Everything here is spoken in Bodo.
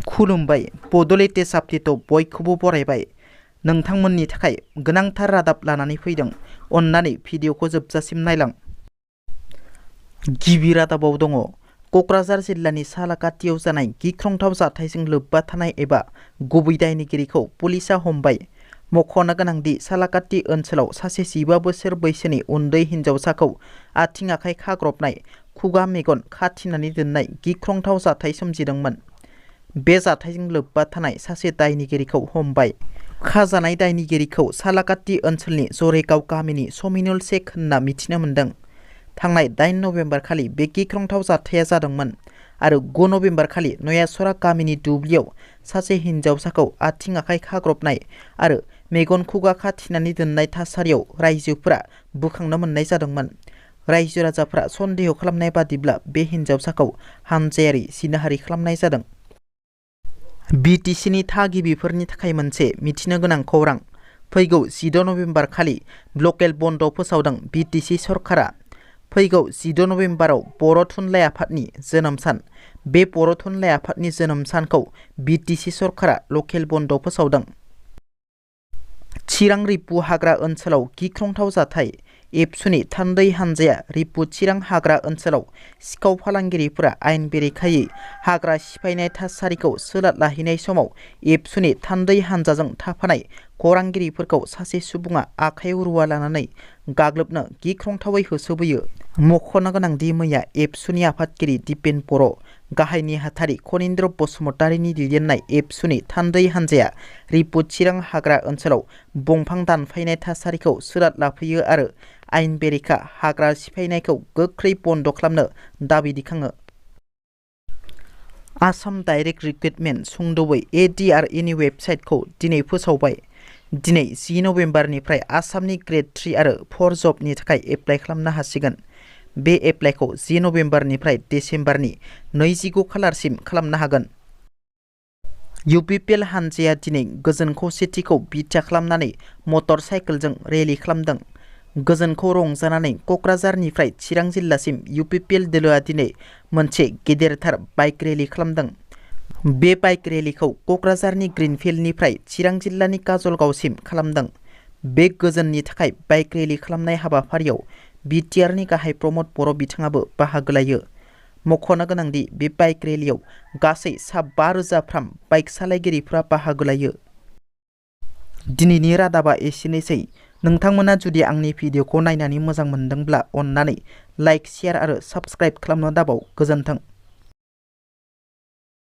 खुलुमबाय बड'लेण्ड साबजेक्टआव बयखौबो बरायबाय। नोंथांमोननि थाखाय गोनांथार रादाब लानानै फैदों। अन्नानै भिडिअखौ जोबजासिम नायलां। गिबि रादाबाव दङ क'क्राझार जिल्लानि सालाकाटियाव जानाय गिख्रंथाव जाथायजों लोब्बा थानाय एबा गुबै दायनिगिरिखौ पुलिसा हमबाय। मख'नो गोनांदि सालाकाटि ओनसोलाव सासे 15 बोसोर बैसोनि उन्दै हिन्जावसाखौ आथिं आखाइ खाग्रबनाय, खुगा मेगन खाथिनानै दोननाय गिख्रंथाव जाथाय सोमजिदोंमोन। बे जाथायजों लोब्बा थानाय सासे दायनिगिरिखौ हमबाय। खाजानाय दायनिगिरिखौ सालाकाटि ओनसोलनि जरेगाव गामिनि समिनुल शेख होनना मिथिनो मोन्दों। थांनाय 8 नभेम्बर खालि बे गिख्रंथाव जाथाया जादोंमोन आरो 9 नभेम्बर खालि नयासरा गामिनि दुब्लियाव सासे हिन्जावसाखौ आथिं आखाइ खाग्रबनाय आरो मेगन खुगा खाथिनानै दोननाय थासारियाव रायजोफोरा बोखांनो मोननाय जादोंमोन। रायजो राजाफोरा सन्देह खालामनाय बादिब्ला बे हिन्जावसाखौ हानजायारि जिनाहारि खालामनाय जादों। BTCनि थागिबिफोरनि थाखाय मोनसे मिथिनो गोनां खौरां। फैगौ 16 नभेम्बर खालि लकेल बन्द फोसावदों BTC सरकारा। फैगौ 16 नभेम्बराव बर' थुनलाइ आफादनि जोनोम सान। बे बर' थुनलाइ आफादनि जोनोम सानखौ BTC सरकारा लकेल बन्द फोसावदों। चिरां रिपु हाग्रा ओनसोलाव गिख्रंथाव जाथाय। एबसुनि थान्दै हानजाया रिपु चिरां हाग्रा ओनसोलाव सिखाव फालांगिरिफोरा आयेन बेरेखायै हाग्रा सिफायनाय थासारिखौ सोलाद लाहैनाय समाव एबसुनि थान्दै हानजाजों थाफानाय खौरांगिरिफोरखौ सासे सुबुङा आखाइयाव रुवा लानानै गाग्लोबनो गिख्रंथावै होसोबोयो। मख'नो गोनांदि मैया एबसुनि आफादगिरि दिपेन बर', गाहाय नेहाथारि खनिन्द्र बसुमतारीनि दैदेननाय एबसुनि थान्दै हानजाया रिपु चिरां हाग्रा ओनसोलाव दंफां दानफायनाय थासारिखौ सोलाद लाफैयो आरो आयेन बेरेखा हाग्रा सिफायनायखौ गोख्रै बन्द खालामनो दाबि दैखाङो। आसाम डाइरेक्ट रिक्रुटमेन्ट सुंद'यै ADREनि वेबसाइटखौ दिनै फोसावबाय। दिनै 10 नभेम्बरनिफ्राय आसामनि ग्रेड 3 आरो 4 जबनि थाखाय एप्लाइ खालामनो हासिगोन। बे एप्लाइखौ 10 नभेम्बरनिफ्राय डिसेम्बरनि 29 खालारसिम खालामनो हागोन। UPPL हानजाया दिनै गोजोन खौसेथिखौ बिथा खालामनानै मटर साइकेलजों रेलि खालामदों। गोजोनखौ रंजानानै क'क्राझारनिफ्राय चिरां जिल्लासिम UPPL दोलोआ दिनै मोनसे गेदेरथार बाइक रेलि खालामदों। बे बाइक रेलिखौ क'क्राझारनि ग्रिनफिल्डनिफ्राय चिरां जिल्लानि काजलगावसिम खालामदों। बे गोजोननि थाखाय बाइक रेलि खालामनाय हाबाफारियाव BTRनि गाहाय प्रमद बर' बिथाङाबो बाहागो लायो। मख'नो गोनांदि बे बाइक रेलियाव गासै सा 5,000 बाइक सालायगिरिफोरा बाहागो लायो। दिनैनि रादाबा एसेनोसै। नोंथांमोना जुदि आंनि भिडिअखौ नायनानै मोजां मोनदोंब्ला अन्नानै लाइक, शेयार आरो साबस्क्राइब खालामनो दाबाव। गोजोन्थों।